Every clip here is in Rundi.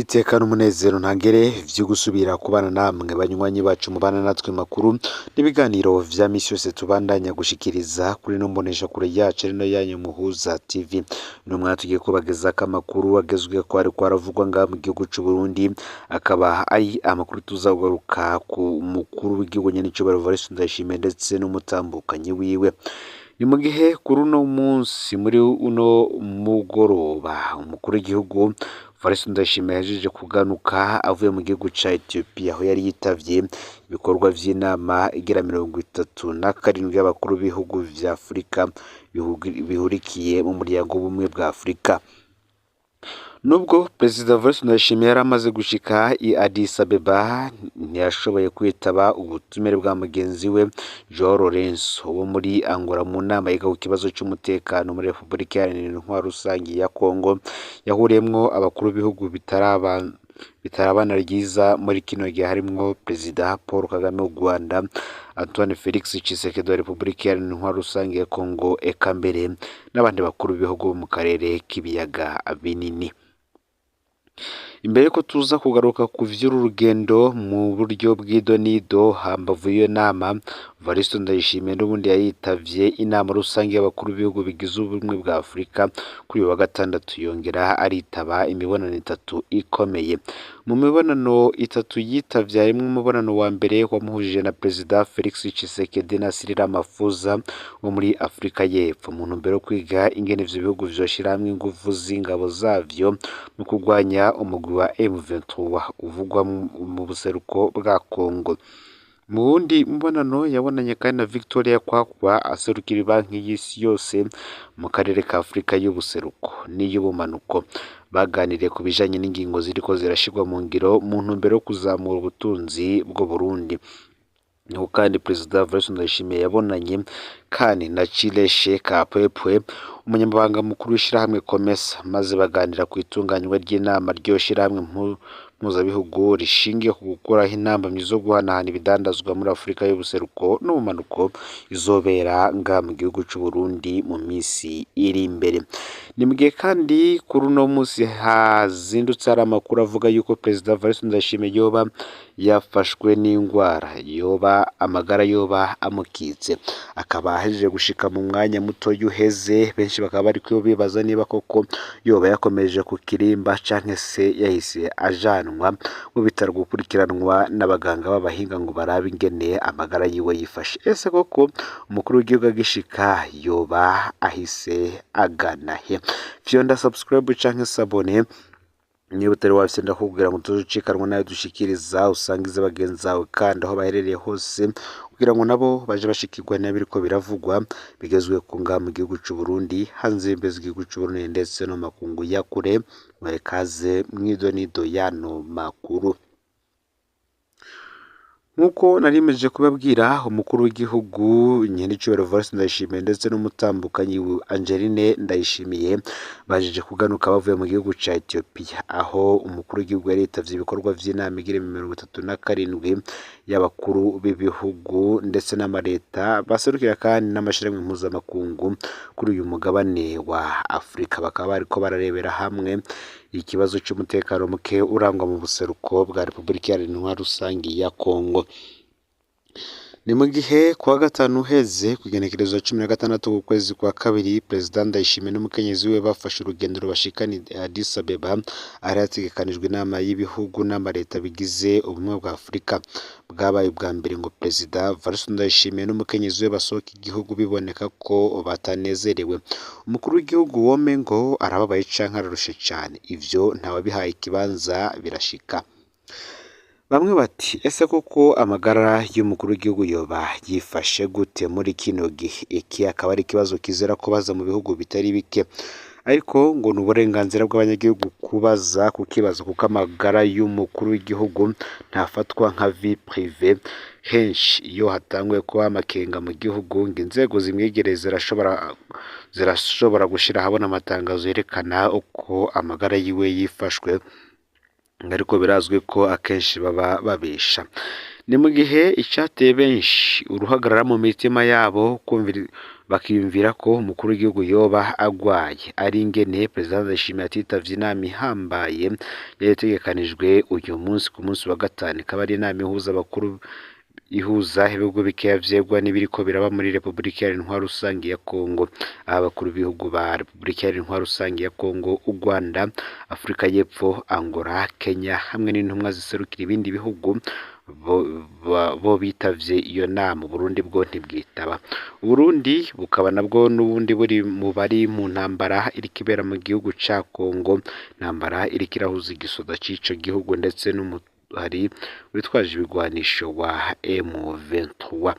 Iteka n'umunezero ntangere vyo gusubira kubana namwe banywanyi bacu mubana natwe makuru n'ibiganiro vya misi yose tubandanya gushikiriza kuri no mboneshakure yacu ari no yanyu Muhuza TV. Uno mwanya tugiye kubagezako amakuru agezweko ariko aravugwa ngaha mu gihugu c'Uburundi, akaba ari amakuru tuza kugaruka ku mukuru w'igihugu nyen'icubahiro Evariste Ndayishimiye ndetse n'umutambukanyi wiwe. Ni mu gihe kuri uno munsi, muri uno mugoroba, umukuru w'igihugu Evariste Ndayishimiye yahejeje kugaruka avuye mu gihugu ca Ethiopia, aho yari yitavye ibikorwa vy'inama igira 37 y'abakuru b'ibihugu vya Afurika bihurikiye mu muryango w'ubumwe bwa Afurika. Nubwo Perezida Evariste Ndayishimiye yari amaze gushika i Addis Abeba, ntiyashoboye kwitaba ubutumire bwa mugenzi we João Lourenço wo muri Angola mu nama yiga ku kibazo c'umutekano muri Repubulika Iharanira Intwaro Rusangi ya Congo, yahuriyemwo abakuru b'ibihugu bitarabana ryiza muri kino gihe, harimwo Perezida Paul Kagame w'u Rwanda, Antoine Felix Tshisekedi wa Repubulika Iharanira Intwaro Rusangi ya Congo, eka mbere n'abandi bakuru b'ibihugu bo mu karere k'ibiyaga binini. Imbere yuko tuza kugaruka ku vy'uru rugendo mu buryo bw'idonido, hambavu y'iyo nama, Evariste Ndayishimiye n'ubundi yayitavye inama rusange y'abakuru b'ibihugu bigize ubumwe bwa Afurika kuri uyu wa gatandatu, yongera aritaba imibonano itatu ikomeye. Mu mibonano itatu yitavye harimwo umubonano wa mbere wamuhujije na Perezida Felix Tshisekedi na Cyril Ramaphosa wo muri Afurika y'Epfo, mu ntumbero yo kwiga ingene ivyo bihugu vyoshira hamwe inguvu z'ingabo zavyo mu kurwanya umugwi wa M23 uvugwa mu buseruko bwa Congo. Mu wundi mubonano yabonanye kandi na Victoria Kwakwa aserukira Banki y'Isi yose mu karere ka Afurika y'ubuseruko n'iy'ubumanuko. Baganiriye ku bijanye n'ingingo ziriko zirashirwa mu ngiro mu ntumbero yo kuzamura ubutunzi bw'Uburundi. Niho kandi Perezida Evariste Ndayishimiye yabonanye kandi na Chileshe Kapwepwe, umunyamabanga mukuru w'ishirahamwe COMESA, maze baganira ku itunganywa ry'inama ry'iryo shirahamwe mpuzabihugu rishingiye ku gukuraho intambamyi zo guhanahana ibidandazwa muri Afurika y'ubuseruko n'ubumanuko, izobera ngaha mu gihugu c'Uburundi mu misi iri imbere. Ni mu gihe kandi kuri uno musi hazindutse hari amakuru avuga yuko Perezida Evariste Ndayishimiye yoba yafashwe n'ingwara, yoba amagara yoba amukitse, akaba ahejeje gushika mu mwanya mutoyi uheze. Benshi bakaba bariko bibaza niba koko yoba yakomeje ku kirimba canke se yahise ajanwa mu bitaro gukurikiranwa n'abaganga b'abahinga ngo barabe ingene amagara yiwe yifashe. Ese koko umukuru w'igihugu agishika yoba ahise agana he? Fyonda subscribe canke s'abonner niba utari wafise, ndakubwira ngo tuzucikanwa nayo dushikiriza, usangize bagenzi bawe kandi aho baherereye hose, kugira ngo nabo baje bashikirwa n'ibiriko biravugwa bigezwe ku ngaha mu gihugu c'Uburundi, hanze y'imbibe z'igihugu c'Uburundi ndetse no mu makungu ya kure. Mwekaze mw'idonido y'ano makuru. Nk'uko narimeje kubabwira, umukuru w'igihugu nyen'icubahiro Evariste Ndayishimiye ndetse n'umutambukanyi Angeline Ndayishimiye bajeje kuganuka bavuye mu gihugu ca Ethiopia, aho umukuru w'igihugu yari yitavye ibikorwa vy'inama igira 37 y'abakuru b'ibihugu ndetse n'amareta baserukira kandi n'amashirahamwe mpuzamakungu kuri uyu mugabane wa Afurika. Bakaba bariko bararebera hamwe ikibazo c'umutekano muke urangwa mu buseruko bwa Repubulika Iharanira Intwaro Rusangi ya Congo. Ni mu gihe kuwa gatanu uheze, kw'igenekerezo 16 k'ukwezi kwa kabiri, Perezida Ndayishimiye n'umukenyezi wiwe bafashe urugendo rubashikana i Addis Abeba, ahari hategekanijwe inama y'ibihugu n'amareta bigize ubumwe bwa Afurika. Bwabaye ubwa mbere ngo Perezida Evariste Ndayishimiye n'umukenyezi we basohoka igihugu biboneka ko batanezerewe. Umukuru w'igihugu womengo arababaye canke ararushe cane, ivyo ntawabihaye ikibanza birashika. Bamwe bati: ese koko amagara y'umukuru w'igihugu yoba yifashe gute muri kino gihe? Iki akaba ari ikibazo kizera kubaza mu bihugu bitari bike, ariko ngo ni uburenganzira bw'abanyagihugu kubaza kukibaza, kuko amagara y'umukuru w'igihugu ntafatwa nka vie privée. Henshi iyo hatanguye kuba amakenga mu gihugu, ngo inzego zimwegereye zirashobora gushira ahabona amatangazo yerekana uko amagara yiwe yifashwe, ariko birazwi ko akenshi baba babesha. Ni mu gihe icateye benshi uruhagarara mu mitima yabo kumvira bakiyumvira ko umukuru w'igihugu yoba agwaye. Ari ingene Perezida Ndayishimiye atitavye inama ihambaye yari itegekanijwe uyu munsi ku munsi wa gatanu, ikaba ari inama ihuza abakuru ihuza ibihugu bikeya vyegwa n'ibiriko biraba muri Repubulika Iharanira Intwaro Rusangi ya Kongo. Aba bakuru b'ibihugu ba Repubulika Iharanira Intwaro Rusangi ya Kongo, u Rwanda, Afurika y'Epfo, Angola, Kenya hamwe n'intumwa ziserukira ibindi bihugu bo bitavye iyo nama. Uburundi bwo ntibwitaba. Uburundi bukaba nabwo n'ubundi buri mu bari mu ntambara iriko ibera mu gihugu ca Kongo, intambara iriko irahuza igisoda c'ico gihugu ndetse n'umuhari witwaje ibigwanisho wa M23.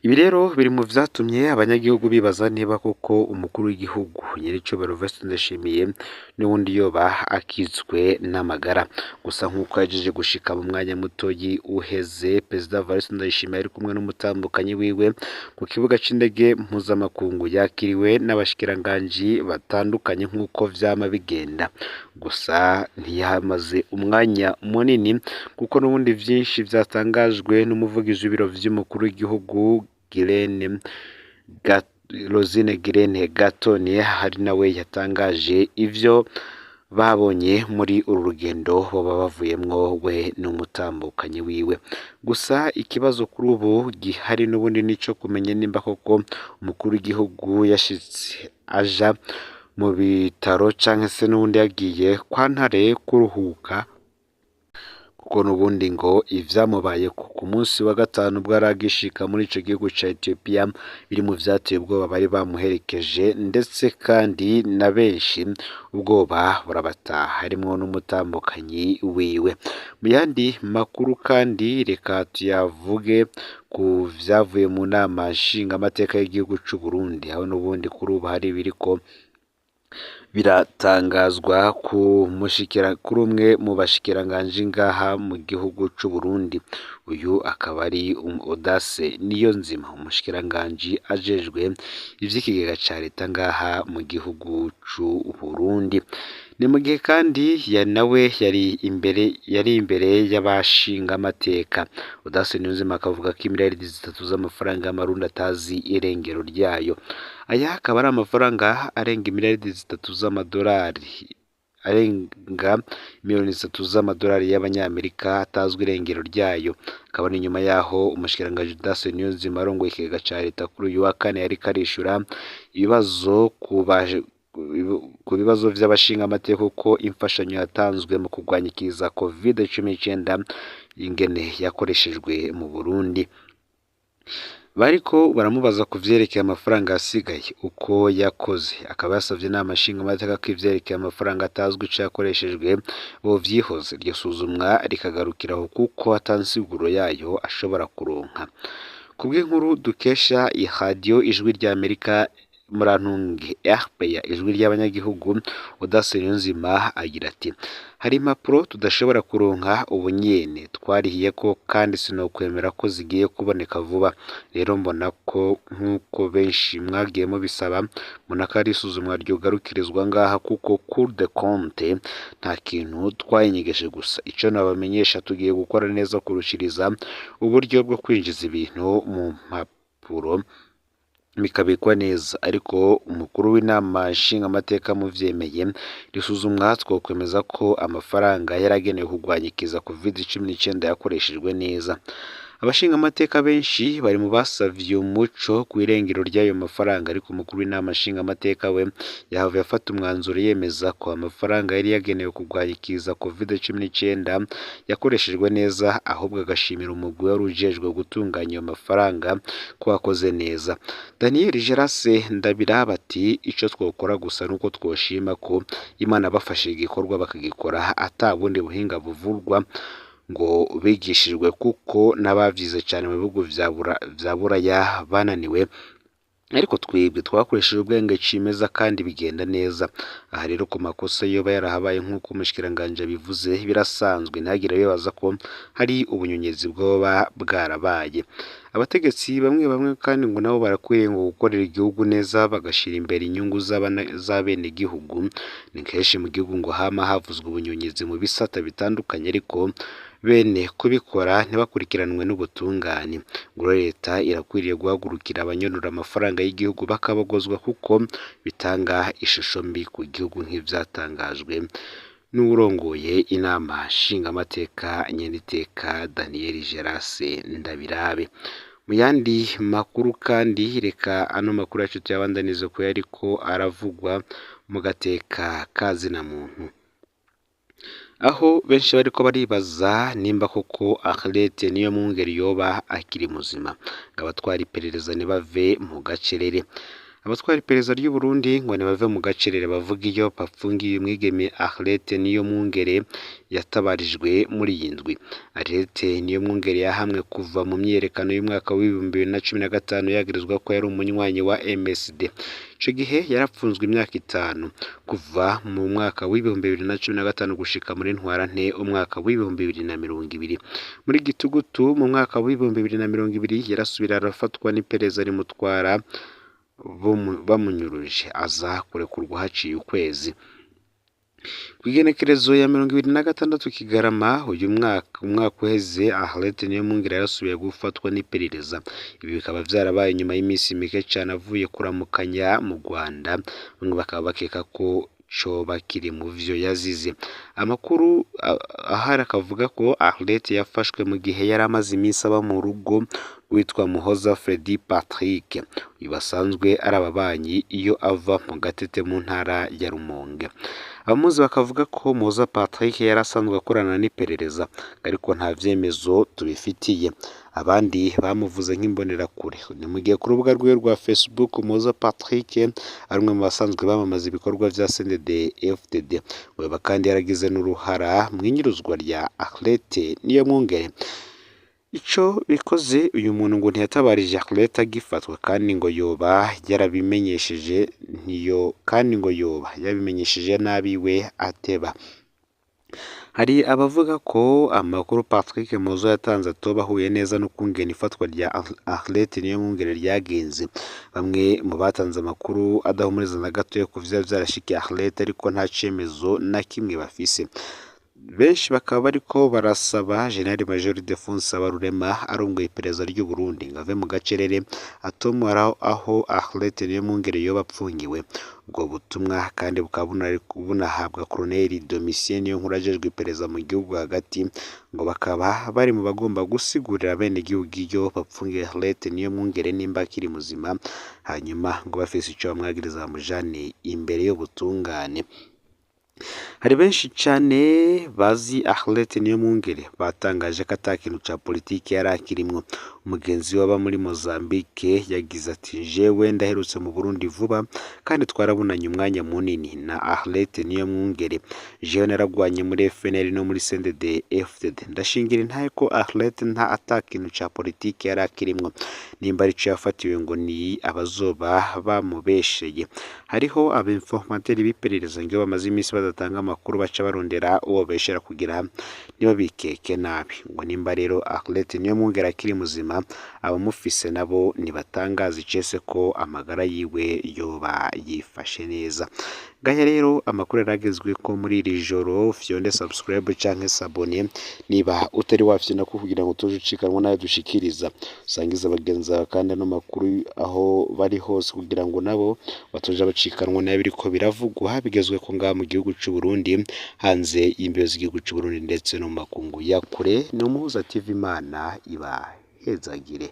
Ibi rero biri mu vyatumye abanyagihugu bibaza niba koko umukuru w'igihugu nyiricubahiro Evariste Ndayishimiye n'ubundi yoba akitswe n'amagara. Gusa nk'uko yajeje gushika mu mwanya mutoyi uheze, Perezida Evariste Ndayishimiye ari kumwe n'umutambukanyi wiwe ku kibuga c'indege mpuzamakungu, yakiriwe n'abashikiranganji batandukanye nk'uko vyama bigenda. Gusa ntiyamaze umwanya munini kuko n'ubundi vyinshi vyatangajwe n'umuvugizi w'ibiro vy'umukuru w'igihugu Guilaine Rosine Guilaine Gatoni, hari nawe yatangaje ivyo babonye muri uru rugendo boba bavuyemwo we n'umutambukanyi wiwe. Gusa ikibazo kuri ubu gihari n'ubundi nico kumenya nimba koko umukuru w'igihugu yashitse aja mu bitaro canke se n'ubundi yagiye kwa Ntare kuruhuka, kuko n'ubundi ngo ivyamubayeko ku munsi wa gatanu ubwo yaragishika muri ico gihugu ca Ethiopia biri mu vyateye ubwoba bari bamuherekeje, ndetse kandi na benshi ubwoba burabataha harimwo n'umutambukanyi wiwe. Mu yandi makuru kandi reka tuyavuge ku vyavuye mu nama nshingamateka y'igihugu c'u Burundi, aho n'ubundi kuri ubu hari ibiriko biratangazwa kuri umwe mu bashikiranganji ngaha mu gihugu c'u Burundi. Uyu akaba ari Audace Niyonzima, umushikiranganji ajejwe ivy'ikigega ca leta ngaha mu gihugu c'u Burundi. Ni mu gihe kandi nawe yari imbere y'abashingamateka. Audace Niyonzima akavuga ko imiliyaridi 3 z'amafaranga y'amarundi atazi irengero ryayo. Aya akaba ari amafaranga arenga imiliyaridi 3 z'amadolari, arenga miliyoni 3 z'amadolari y'abanyamerika atazwi irengero ryayo. Akaba ari nyuma yaho umushikiranganji Audace Niyonzima arongoye ikigega ca leta kuri uyu wa kane yariko arishura ibibazo ku bibazo vy'abashingamateka uko imfashanyo yatanzwe mu kurwanya ikiza COVID-19 ingene yakoreshejwe mu Burundi. Bariko baramubaza ku vyerekeye amafaranga yasigaye uko yakoze, akaba yasavye inama nshingamateka ko ivyerekeye amafaranga atazwi ico yakoreshejwe bovyihoza, iryo suzumwa rikagarukiraho kuko ata nsiguro yayo ashobora kuronka. Kubw'inkuru dukesha iradiyo Ijwi ry'Amerika Murantunge RPA Ijwi ry'Abanyagihugu, Audace Niyonzima agira ati: hari impapuro tudashobora kuronka ubu nyene twarihiyeko kandi sinokwemera ko zigiye kuboneka vuba. Rero mbona ko nk'uko benshi mwagiye mubisaba, mbona ko ari isuzumwa ryogarukirizwa ngaha kuko Cour des comptes nta kintu twayinyegeje. Gusa ico nobamenyesha, tugiye gukora neza kurushiriza uburyo bwo kwinjiza ibintu mu mpapuro bikabikwa neza. Ariko umukuru w'inama nshingamateka muvyemeye risuzumwa, twokwemeza ko amafaranga yaragenewe kurwanya ikiza COVID-19 yakoreshejwe neza. Abashingamateka benshi bari mu basavye umuco kw'irengero ry'ayo mafaranga, ariko umukuru w'inama nshingamateka we yahavuye afata umwanzuro yemeza ko amafaranga yari yagenewe kurwanya ikiza COVID-19 yakoreshejwe neza, ahubwo agashimira umugwi wari ujejwe gutunganya ayo mafaranga ko wakoze neza. Daniel Gerase Ndabiraba ati: ico twokora gusa nuko twoshima ko Imana bafashe igikorwa bakagikora ata bundi buhinga buvurwa ngo bigishijwe, kuko n'abavyize cane mu bihugu vya Buraya bananiwe, ariko twebwe twakoresheje ubwenge cimeza kandi bigenda neza. Aha rero ku makosa yoba yarahabaye nk'uko umushikiranganji abivuze birasanzwe, ntihagire abibaza ko hari ubunyonyezi bwoba bwarabaye. Abategetsi bamwe bamwe kandi ngo nabo barakwiye ngo gukorera igihugu neza, bagashira imbere inyungu z'abenegihugu. Ni kenshi mu gihugu ngo hama havuzwe ubunyonyezi mu bisata bitandukanye, ariko Bene kubikora ntibakurikiranwe n'ubutungane. Ngo leta irakwiriye guhagurukira abanyonora amafaranga y'igihugu bakabogozwa kuko bitanga ishusho mbi ku gihugu nk'ivyatangajwe n'uwurongoye inama nshingamateka nyeniteka Daniel Gerase Ndabirabe. Mu yandi makuru kandi, reka ano makuru yacu tuyabandanize ku yariko aravugwa mu gateka ka zina muntu, aho benshi bariko baribaza nimba koko Arlette Niyomwungere yoba akiri muzima, ngo abatwara iperereza ntibave mu gacerere. Abatwara iperereza ry'u Burundi ngo ntibave mu gacerere bavuga iyo bapfungiye umwigeme Arlette Niyomwungere yatabarijwe muri iyi ndwi. Arlette Niyomwungere yahamwe kuva mu myiyerekano y'umwaka w'2015 yagirizwa ko yari umunywanyi wa MSD. Ico gihe yarapfunzwe imyaka 5 kuva mu mwaka w'2015 gushika muri ntwarante umwaka w'2020. Muri gitugutu mu mwaka w'2020 yarasubira arafatwa n'iperereza rimutwara bamunyuruje, aza kurekurwa haciye ukwezi. Kw'igenekerezo ya 26 Kigarama uyu mwaka, umwaka uheze, Arlette Niyomwungere yarasubiye gufatwa n'iperereza. Ibi bikaba vyarabaye nyuma y'iminsi mike cane avuye kuramukanya mu Rwanda, bamwe bakaba bakeka ko coba kiri mu vyo yazize. Amakuru ahari akavuga ko Arlette yafashwe mu gihe yari amaze iminsi aba mu rugo witwa Muhoza Freddy Patrick, uyu basanzwe ari ababanyi iyo ava mu Gatete mu ntara ya Rumonge. Abamuzi bakavuga ko Muhoza Patrick yari asanzwe akorana n'iperereza, ariko nta vyemezo tubifitiye. Abandi bamuvuze nk'imbonerakure. Ni mu gihe ku rubuga rwiwe rwa Facebook Muhoza Patrick ari umwe mu basanzwe bamamaza ibikorwa vya CNDD FDD. Ngo kandi yaragize n'uruhara mw'inyuruzwa rya Arlette Niyomwungere. Ico bikoze uyu muntu ngo ntiyatabarije Arlette agifatwa, kandi ngo yoba yarabimenyesheje ntiyo kandi ngo yoba yabimenyesheje n'abiwe ateba. Hari abavuga ko amakuru Patrick Muhoza yatanze atoba ahuye neza n'ukungene ifatwa rya Arlette Niyomwungere ryagenze. Bamwe mu batanze amakuru adahumuriza na gatoya ku vyaba vyarashikiye Arlette, ariko nta cemezo na kimwe bafise. Benshi bakaba bariko barasaba General Major Ildefonse Habarurema arongoye iperereza ry'u Burundi ngo ave mu gacerere atomora aho Arlette Niyomwungere yoba apfungiwe. Ubwo butumwa kandi bukaba bunahabwa Colonel Domitien Niyonkuru ajejwe iperereza mu gihugu hagati, ngo bakaba bari mu bagomba gusigurira abenegihugu iyo bapfungiye Arlette Niyomwungere nimba akiri muzima, hanyuma ngo bafise ico bamwagiriza bamujane imbere y'ubutungane. Hari benshi cane bazi Arlette Niyomwungere batangaje ko ata kintu ca politiki yari akirimwo. Umugenzi we aba muri Mozambique yagize ati: "Jewe ndaherutse mu Burundi vuba kandi twarabonanye umwanya munini na Arlette Niyomwungere. Jewe naragwanye muri FNL no muri CNDD FDD. Ndashingira intahe ko Arlette nta ata kintu ca politiki yari akirimwo. Nimba arico yafatiwe ngo ni abazoba bamubesheye. Hariho abinformateri b'iperereza ngo iyo bamaze iminsi badatanga amakuru baca barondera uwo beshera kugira ntibabikeke nabi. Ngo nimba rero Arlette Niyomwungere akiri muzima, abamufise nabo ntibatangaza icese ko amagara yiwe yoba yifashe neza." Ngaya rero amakuru yaragezweko muri iri joro. Fyonde subscribe canke s'abonner niba utari wafyonda kugira ngo tuje ucikanwa n'ayo dushikiriza. Usangize abagenzi bawe kandi ano makuru aho bari hose kugira ngo nabo batoja bacikanwa n'ayo biriko biravugwa bigezweko ngaha mu gihugu c'u Burundi, hanze y'imbibe z'igihugu c'u Burundi ndetse no mu makungu ya kure. Ni Umuhuza TV, Imana ibahezagire.